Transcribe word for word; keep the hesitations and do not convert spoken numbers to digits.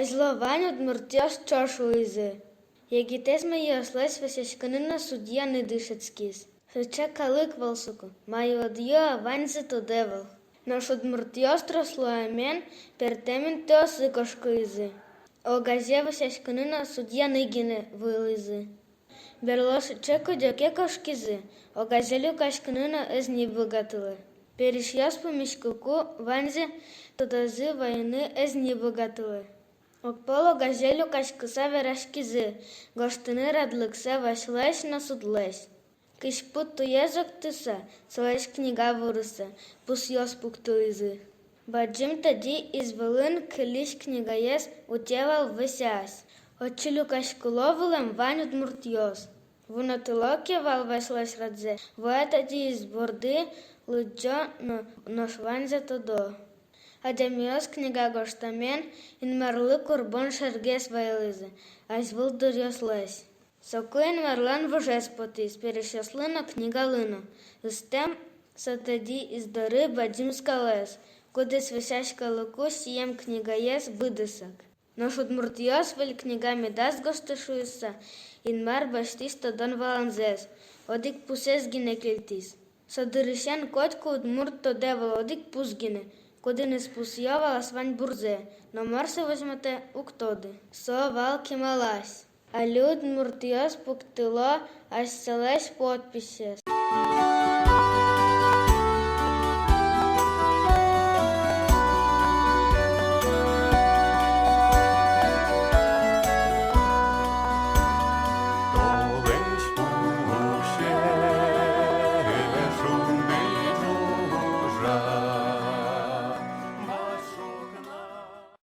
Азьло вань удмуртъёс ӵош улӥзы. Егитэз мӧйыослэсь вӧсяськыны но судьяны дышетскиз. Сыӵе калык вал соку, мае ӧдъё, ваньзэ тодэ вал. Нош удмуртъёс трос луэмен пертэмын тӧсы кошкылӥзы. Огазе вӧсяськыны но судьяны гинэ вуылӥзы. Берло сыӵе кыдёке кошкизы, огазе люкаськыны но ӧз ни быгатылэ. Пересьёс пумиськыку ваньзэ тодазы вайыны ӧз ни быгатылэ. Огпол огазе люкаськыса вераськизы гожтыны радлыксэ вӧсьлэсь но судлэсь. Кызьпу туез октыса, солэсь книга вурыса, пусъёс пуктылӥзы. Бадӟым тӧдьы из вылын кыллись книгаез утё вал вӧсясь. Отчы люкаськыло вылэм вань удмуртъёс. Вунэтыло ке вал вӧсьлэсь радзэ, вуэ тӧдьы из борды, лыдӟо но, нош ваньзэ тодо. Адямиос книга гожтэмен Инмарлы курбон шергес вайылӥзы азьвыл дыръёслэсь. Соку Инмарлэн вожез потӥз пересьёслы но, книгалы но. Ыстэм со тӧдьы из доры бадӟым скалэз, кудӥз вӧсясь калыку сием книгаез быдэсак. Нош удмуртъёс выль книга медаз гожты шуыса, Инмар басьтӥз тодон-валанзэс, одӥг пусэз гинэ кельтӥз. Со дырысен котьку удмурт тодэ вал одӥг пус гинэ, кудӥныз пусъё вал ас вань бурзэ, но мар со возьматэ, уг тоды. Со вал кемалась. Али удмуртъёс пуктыло асьсэлэсь подписез.